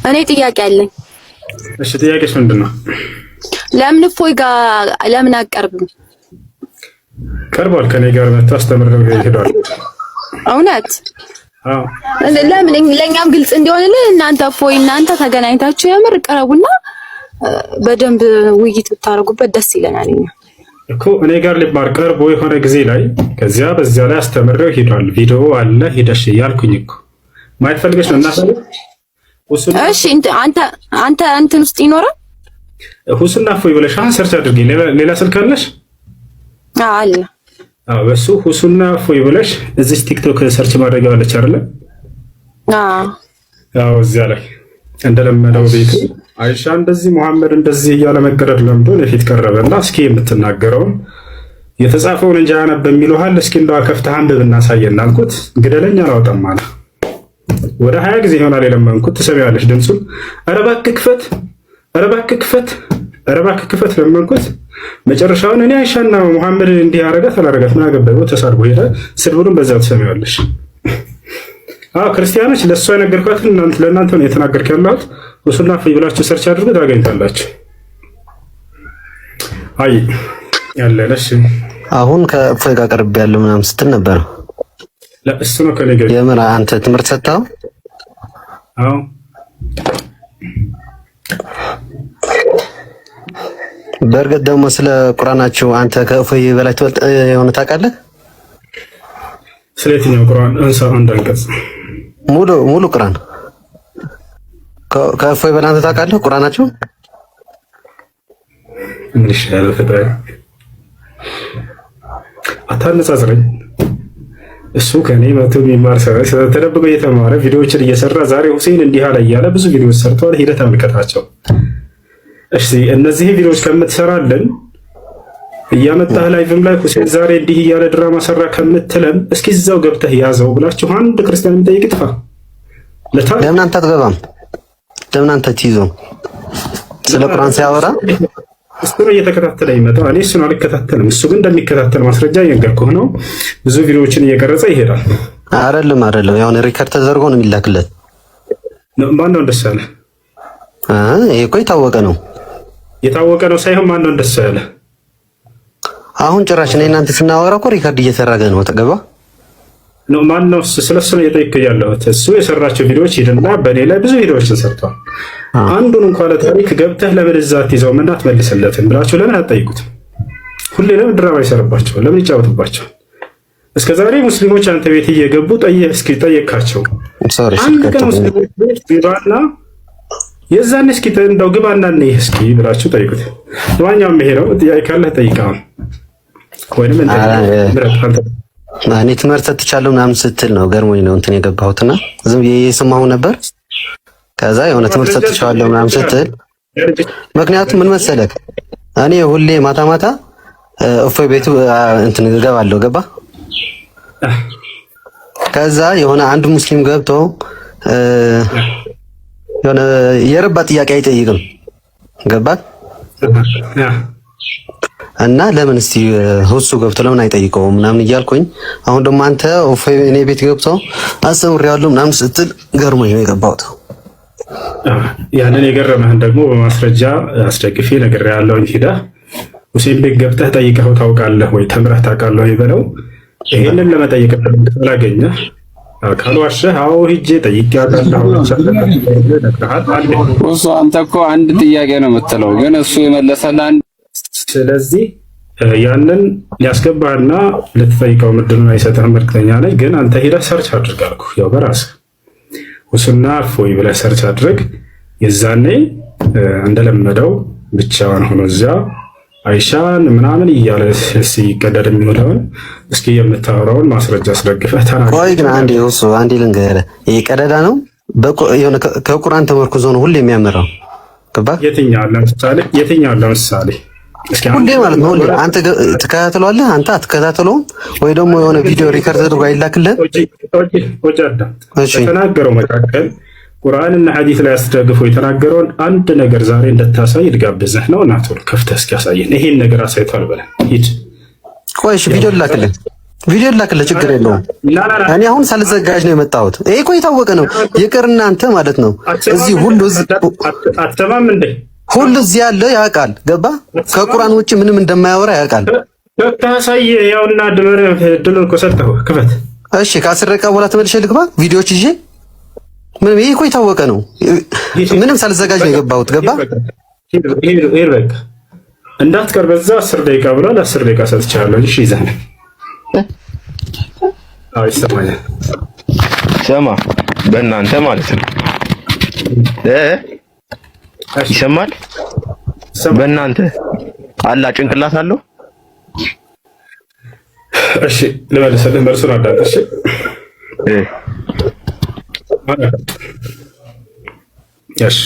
እኔ ጥያቄ አለኝ። እሺ ጥያቄሽ ምንድን ነው? ለምን እፎይ ጋር ለምን አቀርብም? ቀርቧል። ከኔ ጋር መጥቶ አስተምረው ሄዷል። እውነት ለምን ለእኛም ግልጽ እንዲሆንልን እናንተ እፎይ እናንተ ተገናኝታችሁ የምር ቅረቡና በደንብ ውይይት ብታደርጉበት ደስ ይለናል። እኛ እኮ እኔ ጋር ሊማር ቀርቦ የሆነ ጊዜ ላይ ከዚያ በዚያ ላይ አስተምረው ሄዷል። ቪዲዮ አለ ሄደሽ እያልኩኝ እኮ ማየት ፈልገሽ ነው። እናሳየ። እሺ አንተ አንተ እንትን ውስጥ ይኖራል። ሁሱና እፎይ ብለሽ አሁን search አድርጊ። ሌላ ስልክ አለሽ? አለ። አዎ፣ በሱ ሁሱና እፎይ ብለሽ እዚች ቲክቶክ search ማድረጊያ አለች አይደለ? አዎ፣ እዚያ ላይ እንደለመደው ቤቱ አይሻ እንደዚህ ሙሐመድ እንደዚህ እያለ መገረድ ለምዶ ለፊት ቀረበና እስኪ የምትናገረውን የተጻፈውን እንጂ አነብ የሚሉሃል እስኪ እንደው ከፍተህ አንብብ እናሳየን አልኩት። ግደለኝ አላወጣም አለ። ወደ 20 ጊዜ ይሆናል የለመንኩት። ትሰሚያለሽ ድምፁን። ኧረ እባክህ ክፈት፣ ኧረ እባክህ ክፈት፣ ኧረ እባክህ ክፈት ለመንኩት። መጨረሻውን እኔ አይሻና ሙሐመድ እንዲህ አረጋት አላረጋት ምን አገባኝ ብሎ ተሳድቦ ሄደ። ስድቡንም በዛው ትሰሚያለሽ። አዎ ክርስቲያኖች፣ ለእሷ የነገርኳትን ለእናንተ ነው የተናገርክ ያለሁት። ሁሱና እፎይ ብላችሁ search አድርጉ ታገኝታላችሁ። አይ ያለነሽ አሁን ከእፎይ ጋር ቀርብ ያለው ምናምን ስትል ነበር። ለእሱ ነው ከኔ ጋር። የምር አንተ ትምህርት ሰጥተኸው? አዎ። በእርግጥ ደግሞ ስለ ቁርአናችሁ አንተ ከእፎይ በላይ ትበልጥ የሆነ ታውቃለህ? ስለ የትኛው ቁርአን? አንሳ አንድ አንቀጽ። ሙሉ ሙሉ ቁርአን ከእፎይ በላይ አንተ ታውቃለህ? ቁርአናችሁ ምን ይሻላል? ፈጣሪ አታነጻጽረኝ። እሱ ከኔ መቶ የሚማር ሰው ተደብቆ እየተማረ ቪዲዮዎችን እየሰራ ዛሬ ሁሴን እንዲህ አለ እያለ ብዙ ቪዲዮዎች ሰርተዋል። ሂደህ ተመልከታቸው። እሺ እነዚህ ቪዲዮዎች ከምትሰራልን እያመጣህ live ም ላይ ሁሴን ዛሬ እንዲህ እያለ ድራማ ሰራ ከምትለን እስኪ እዛው ገብተህ ያዘው ብላችሁ አንድ ክርስቲያን የሚጠይቅ ይጥፋ። ለምን አንተ አትገባም? ለምን አንተ ትይዘው? ስለ ቁርአን ሲያወራ እሱ ነው እየተከታተለ ይመጣ። እኔ እሱን አልከታተልም። እሱ ግን እንደሚከታተል ማስረጃ እየነገርኩህ ነው። ብዙ ቪዲዮዎችን እየቀረጸ ይሄዳል። አይደለም አይደለም፣ ያው record ተደርጎ ነው የሚላክለት። ማነው እንደሱ ያለ? ይሄ እኮ የታወቀ ነው። የታወቀ ነው ሳይሆን ማነው እንደሱ ያለ? አሁን ጭራሽ እኔ እናንተ ስናወራ እኮ record እየተደረገ ነው። ተገባ ነው ማነው? ስለሱ ነው እየጠየቅህ ያለሁት። እሱ የሰራቸው ቪዲዮዎች ሂድና በእኔ ላይ ብዙ ቪዲዮዎችን ሰርቷል። አንዱን እንኳን ለታሪክ ገብተህ ለምን እዛ አትይዘውም እና አትመልስለትም ብላችሁ ለምን አትጠይቁትም? ሁሌ ለምን ድራማ ይሰርባቸዋል? ለምን ይጫወትባቸዋል? እስከ ዛሬ ሙስሊሞች አንተ ቤት እየገቡ እስኪ ጠየቅካቸው? አንድ ቀን ሙስሊሞች ቤት ግባና የዛን እስኪ እንደው ግባና እንይህ እስኪ ብላችሁ ጠይቁት። ለማንኛውም ይሄ ነው። ጥያቄ ካለህ ጠይቀው ወይንም እኔ ትምህርት ሰጥቻለሁ ምናምን ስትል ነው ገርሞኝ ነው እንትን የገባሁትና ዝም ብዬ እየሰማሁ ነበር። ከዛ የሆነ ትምህርት ሰጥቻለሁ ምናምን ስትል፣ ምክንያቱም ምን መሰለህ፣ እኔ ሁሌ ማታ ማታ እፎይ ቤቱ እንትን እገባለሁ ገባ። ከዛ የሆነ አንድ ሙስሊም ገብቶ የሆነ የረባ ጥያቄ አይጠይቅም፣ ገባ። እና ለምን እስቲ ሁሱ ገብቶ ለምን አይጠይቀውም ምናምን እያልኩኝ፣ አሁን ደግሞ አንተ እፎይ እኔ ቤት ገብቶ አስተምሬዋለሁ ምናምን ስትል ገርሞኝ ነው የገባሁት። ያንን የገረመህን ደግሞ በማስረጃ አስደግፌ ነግሬሃለሁኝ። ሂደህ ሁሴን ቤት ገብተህ ጠይቀኸው ታውቃለህ ወይ ተምረህ ታውቃለህ ወይ በለው። ይሄንን ለመጠየቅ ካላገኘህ ካልዋሸህ፣ አዎ ሂጄ ጠይቄ አውቃለሁ። እሱ አንተ እኮ አንድ ጥያቄ ነው የምትለው፣ ግን እሱ የመለሰልህ አንድ ስለዚህ ያንን ሊያስገባህና ልትጠይቀው ምድሉን አይሰጥህም፣ እርግጠኛ ነኝ። ግን አንተ ሂደህ search አድርግ አልኩህ። ያው በራስህ ሁሱና እፎይ ብለህ search አድርግ። የዛኔ እንደለመደው ብቻዋን ሆኖ እዚያ አይሻን ምናምን እያለ ሲቀደድ የሚውለውን እስኪ የምታወራውን ማስረጃ አስደግፈህ ተናገር። ቆይ ግን አንዴ ሁሱ፣ አንዴ ልንገርህ፣ ይሄ ቀደዳ ነው የሆነ ከቁርአን ተመርኩዞ ነው ሁሌ የሚያመራው። ገባህ? የትኛውን ለምሳሌ? የትኛውን ለምሳሌ? ሁሌ ማለት ነው። ሁሌ አንተ ትከታተለዋለህ፣ አንተ አትከታተለውም ወይ ደግሞ የሆነ ቪዲዮ record ተደርጎ አይላክልህም? ከተናገረው መካከል ቁርአንና ሐዲስ ላይ አስደግፎ የተናገረውን አንድ ነገር ዛሬ እንድታሳይ ልጋብዝህ ነው። እና ቶሎ ከፍተህ እስኪ ያሳየን። ይሄን ነገር አሳይቷል በለን ሂድ። ቆይ እሺ፣ ቪዲዮ ልላክልህ። ቪዲዮ ላክልህ፣ ችግር የለውም። እኔ አሁን ሳልዘጋጅ ነው የመጣሁት። ይሄ እኮ የታወቀ ነው። ይቅር እናንተ ማለት ነው። እዚህ ሁሉ አትሰማም እንዴ? ሁሉ እዚህ ያለ ያውቃል። ገባ? ከቁርአን ውጭ ምንም እንደማያወራ ያውቃል። ታሳይ ያውና ድሉን እኮ ሰጠሁ። ክፈት። እሺ፣ ከ10 ደቂቃ በኋላ ተመልሼ ልግባ ቪዲዮዎች ይዤ። ምንም ይሄ እኮ የታወቀ ነው። ምንም ሳልዘጋጅ ነው የገባሁት። ገባ? ሂድ በቃ እንዳትቀር። በዛ 10 ደቂቃ ብሏል። 10 ደቂቃ ሰጥቻለሁ። እሺ ይዘህ አዎ፣ ይሰማኛል። ሰማ በእናንተ ማለት ነው ይሰማል። በእናንተ አላ ጭንቅላት አለው። እሺ ልመልስልህ፣ መልሱን አዳምጥ። እሺ እሺ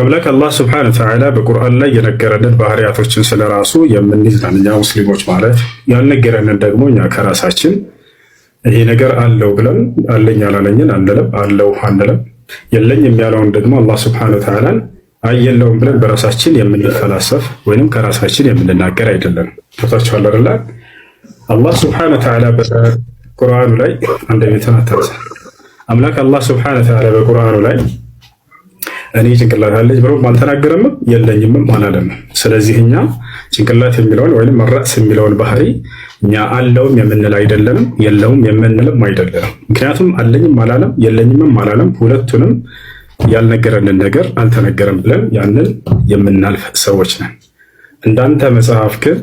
አምላክ አላህ ስብሐነ ወተዓላ በቁርአን ላይ የነገረንን ባህሪያቶችን ስለራሱ የምንይዝ ነን እኛ ሙስሊሞች ማለት። ያልነገረንን ደግሞ እኛ ከራሳችን ይሄ ነገር አለው ብለን አለኝ አላለኝን አንልም፣ አለው አንልም። የለኝም ያለውን ደግሞ አላህ ስብሐነ ወተዓላን አይ የለውም ብለን በራሳችን የምንፈላሰፍ ወይንም ከራሳችን የምንናገር አይደለም። ገብታችኋል አይደለ? አላህ ስብሐነ ወተዓላ በቁርአኑ ላይ አንድ ቤትን አታንሳ። አምላክ አላህ ስብሐነ ወተዓላ በቁርአኑ ላይ እኔ ጭንቅላት አለኝ ብሎም አልተናገረምም የለኝምም አላለምም። ስለዚህ እኛ ጭንቅላት የሚለውን ወይም ራስ የሚለውን ባህሪ እኛ አለውም የምንል አይደለንም፣ የለውም የምንልም አይደለንም። ምክንያቱም አለኝም አላለም የለኝምም አላለም። ሁለቱንም ያልነገረንን ነገር አልተነገረም ብለን ያንን የምናልፍ ሰዎች ነን። እንዳንተ መጽሐፍ ግን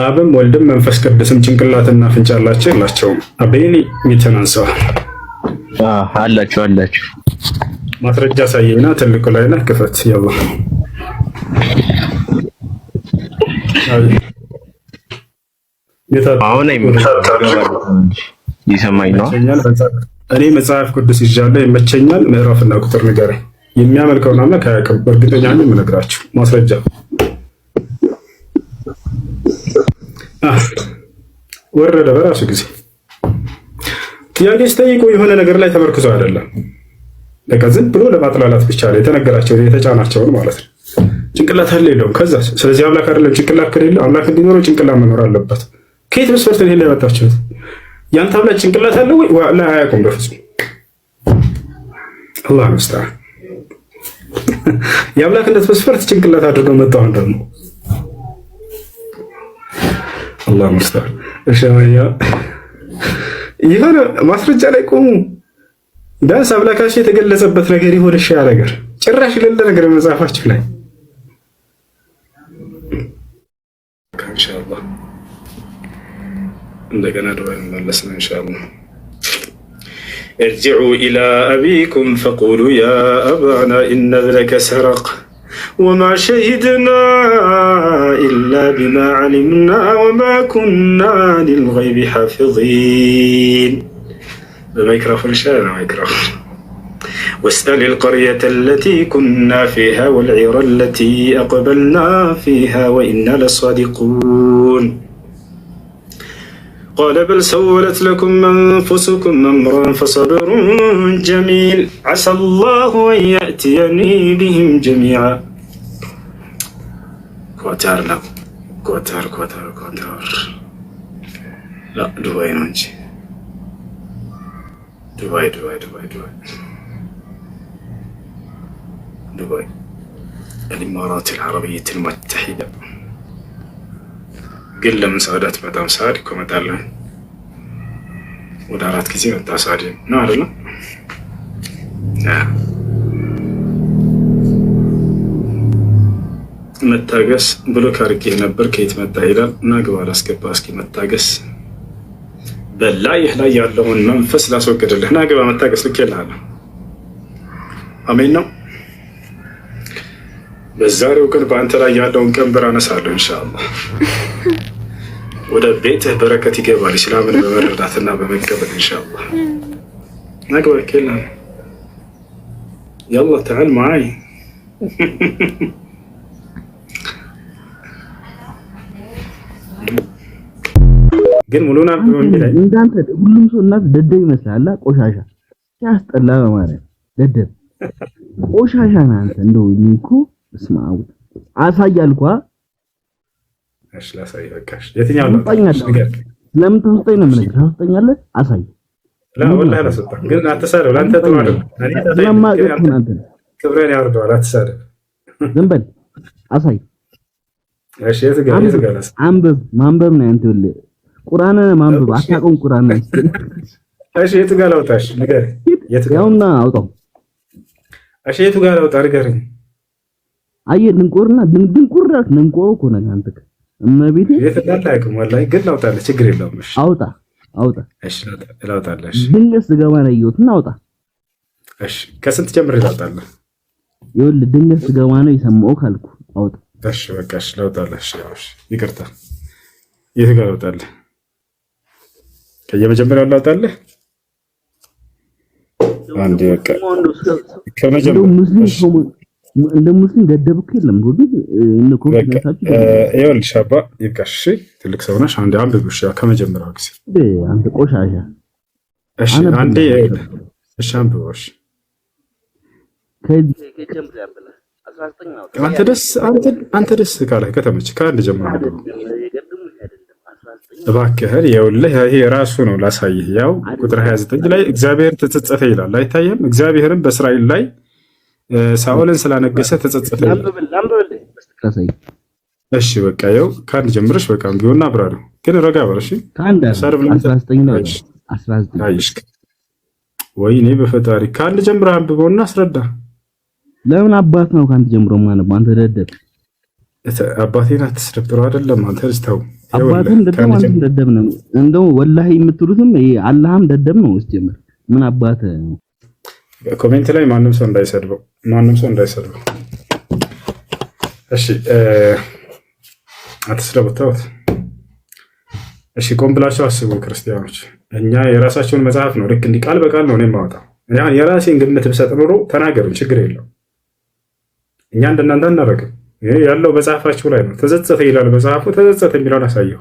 አብም ወልድም መንፈስ ቅዱስም ጭንቅላትና አፍንጫ አላቸው የላቸውም? አቤኒ ሚተናንሰዋል። አላችሁ አላችሁ። ማስረጃ ሳየኝና ትልቁ ላይ ነህ፣ ክፈት። ያላ አሁን ይሰማኝ ነው። እኔ መጽሐፍ ቅዱስ ይዣለሁ፣ ይመቸኛል። ምዕራፍና ቁጥር ንገረኝ። የሚያመልከውን አምላክ አያውቅም። እርግጠኛ ነኝ የምነግራችሁ ማስረጃ ወረደ በራሱ ጊዜ። ጥያቄ ሲጠይቁ የሆነ ነገር ላይ ተመርክዞ አይደለም። በቃ ዝም ብሎ ለማጥላላት ብቻ ነው የተነገራቸው የተጫናቸውን ማለት ነው። ጭንቅላት አለ የለውም። ከዛ ስለዚህ አምላክ አይደለም። ጭንቅላት ከሌለው አምላክ እንዲኖረው ጭንቅላት መኖር አለበት። ከየት መስፈርት ነው ይሄን ያመጣችሁት? ያንተ አምላክ ጭንቅላት አለ ወይ? ላይ አያውቁም በፍጹም። አላህ ሙስተዓን። የአምላክነት መስፈርት ጭንቅላት አድርገው መጣሁ። አሁን ደግሞ አላህ ሙስተዓን። እሺ የሆነ ማስረጃ ላይ ቆሙ። ቢያንስ አምላካቸው የተገለጸበት ነገር ይሆን እሺ፣ ያ ነገር ጭራሽ የሌለ ነገር መጽሐፋችሁ ላይ ኢንሻአላህ እንደገና ዱዓ መለስ ነው ኢንሻአላህ። ارجعوا إلى أبيكم فقولوا يا أبانا إن ابنك سرق وما شهدنا إلا بما علمنا وما كنا للغيب حافظين። በማይክሮፎን ይሻላል። ማይክሮፎን። واسأل القرية التي كنا فيها والعير التي أقبلنا فيها وإنا لصادقون። قال بل سولت لكم أنفسكم أمرا فصبر جميل عسى الله أن يأتيني بهم جميعا። ኳታር ነው። ኳታር ኳታር ኳታር لا ዱባይ ነው እንጂ ዱባይ ዱባይ ዱባይ ዱባይ ዱባይ الإمارات العربية المتحدة። ግን ለምን ሳዑዲ አትመጣም? ሳዑዲ እኮ እመጣለሁ። ወደ አራት ጊዜ መጣ ሳዑዲ ነው አይደለም? መታገስ block አድርጌ ነበር። ከየት መጣ ይላል እና ግባ ላስገባ። እስኪ መታገስ በላይህ ላይ ያለውን መንፈስ ላስወግድልህ። ና ግባ መታገስ ልኬልሃለሁ። አሜን ነው። በዛሬው ቀን በአንተ ላይ ያለውን ቀንበር አነሳለሁ ኢንሻአላህ። ወደ ቤትህ በረከት ይገባል፣ ኢስላምን በመረዳትና በመቀበል ኢንሻአላህ። ና ግባ ልኬልሃለሁ። يلا تعال معاي። ግን ሙሉን አንብበው የሚለኝ እንዳንተ ሁሉም ሰው እናት ደደብ ይመስላል። ቆሻሻ ሲያስጠላ፣ በማለት ደደብ ቆሻሻ ነህ አንተ። እንደው እኔ እኮ እስማ አሳያልኳ። እሺ ላሳይህ። በቃ እሺ፣ የትኛውን ላውጣ? ታስወጣኛለህ። ለምን ታስወጣኝ ነው የምነግርህ። ታስወጣኛለህ? አሳይ። لا والله አላስወጣም፣ ግን አትሳደብ። ለአንተ ጥሩ አይደለም። እኔ ስለማውቅህ እኮ ነው አንተን። ክብሬን ያወርደዋል። አትሳደብ። ዝም በል አሳይ። እሺ የቱ ጋር የቱ ጋር ላሳይ? አንብብ። ማንበብ ነው ያንተ። ይኸውልህ ቁርአንን ማንበብ አታውቀውም። ቁርአን እሺ የቱ ጋር ላውጣ? እሺ ንገረኝ። የቱ ጋር ያውና አውጣው። እሺ የቱ ጋር ላውጣ ንገረኝ። አየህ ድንቁርና ድንቁር ድንቆሮ እኮ ነህ አንተ። እመቤቴ የት እንዳለ አያውቅም ወላሂ፣ ግን ላውጣልህ፣ ችግር የለውም። እሺ አውጣ አውጣ። እሺ ላውጣልህ። እሺ ድንገት ስገባ ነው ያየሁት እና አውጣ። እሺ ከስንት ጀምሬ ላውጣልህ? ይኸውልህ ድንገት ስገባ ነው የሰማሁህ ካልኩህ አውጣ። እሺ በቃ እሺ ላውጣልህ። እሺ እሺ ይቅርታ። የት ጋር ላውጣልህ? ከየመጀመሪያው ላውጣልህ? አንዴ በቃ ከመጀመሪያው ሙስሊም እንደ ሙስሊም ገደብ እኮ የለም። ግን እንደ confidence ኣችሁ ይኸውልሽ አባ ይብቃሽ። እሺ ትልቅ ሰው ነሽ። አንዴ አንብብ። እሺ ከመጀመሪያው ጊዜ አንተ ቆሻሻ። እሺ አንዴ እሺ አንብበው። እሺ አንተ ደስ አንተ ደስ ካለህ ከተመቸህ ከአንድ ጀምሮ አንብበው እባክህን። ይኸውልህ ይሄ ራሱ ነው ላሳይህ። ያው ቁጥር 29 ላይ እግዚአብሔር ተጸጸተ ይላል። አይታየም? እግዚአብሔርም በእስራኤል ላይ ሳኦልን ስላነገሰ ተጸጸተ ይላል። እሺ በቃ ይኸው ከአንድ ጀምረሽ በቃ ቢሆንና አብራሪው ግን ረጋ በል እሺ። ከአንድ 19 ነው 19 ወይኔ በፈጣሪ ከአንድ ጀምረህ አንብበውና አስረዳ። ለምን አባት ነው ከአንድ ጀምሮ ማነው? አንተ ደደብ። አባቴን አትስደብ፣ ጥሩ አይደለም። አንተ ልጅ ተው። አባትህን ደደብ፣ አንተም ደደብ ነው። እንደው ወላሂ የምትሉትም ይሄ አላህም ደደብ ነው። እስጀምር ምን አባት ነው? Comment ላይ ማንም ሰው እንዳይሰድበው፣ ማንም ሰው እንዳይሰድበው። እሺ አትስደቡት፣ ተውት። እሺ ቆም ብላችሁ አስቡ ክርስቲያኖች። እኛ የራሳቸውን መጽሐፍ ነው ልክ እንዲህ ቃል በቃል ነው እኔ የማወጣው። የራሴን ግምት ብሰጥ ኖሮ ተናገሩኝ፣ ችግር የለው። እኛ እንደናንተ አናደርግም። ይሄ ያለው መጽሐፋችሁ ላይ ነው። ተጸጸተ ይላል መጽሐፉ። ተጸጸተ የሚለውን አሳየው።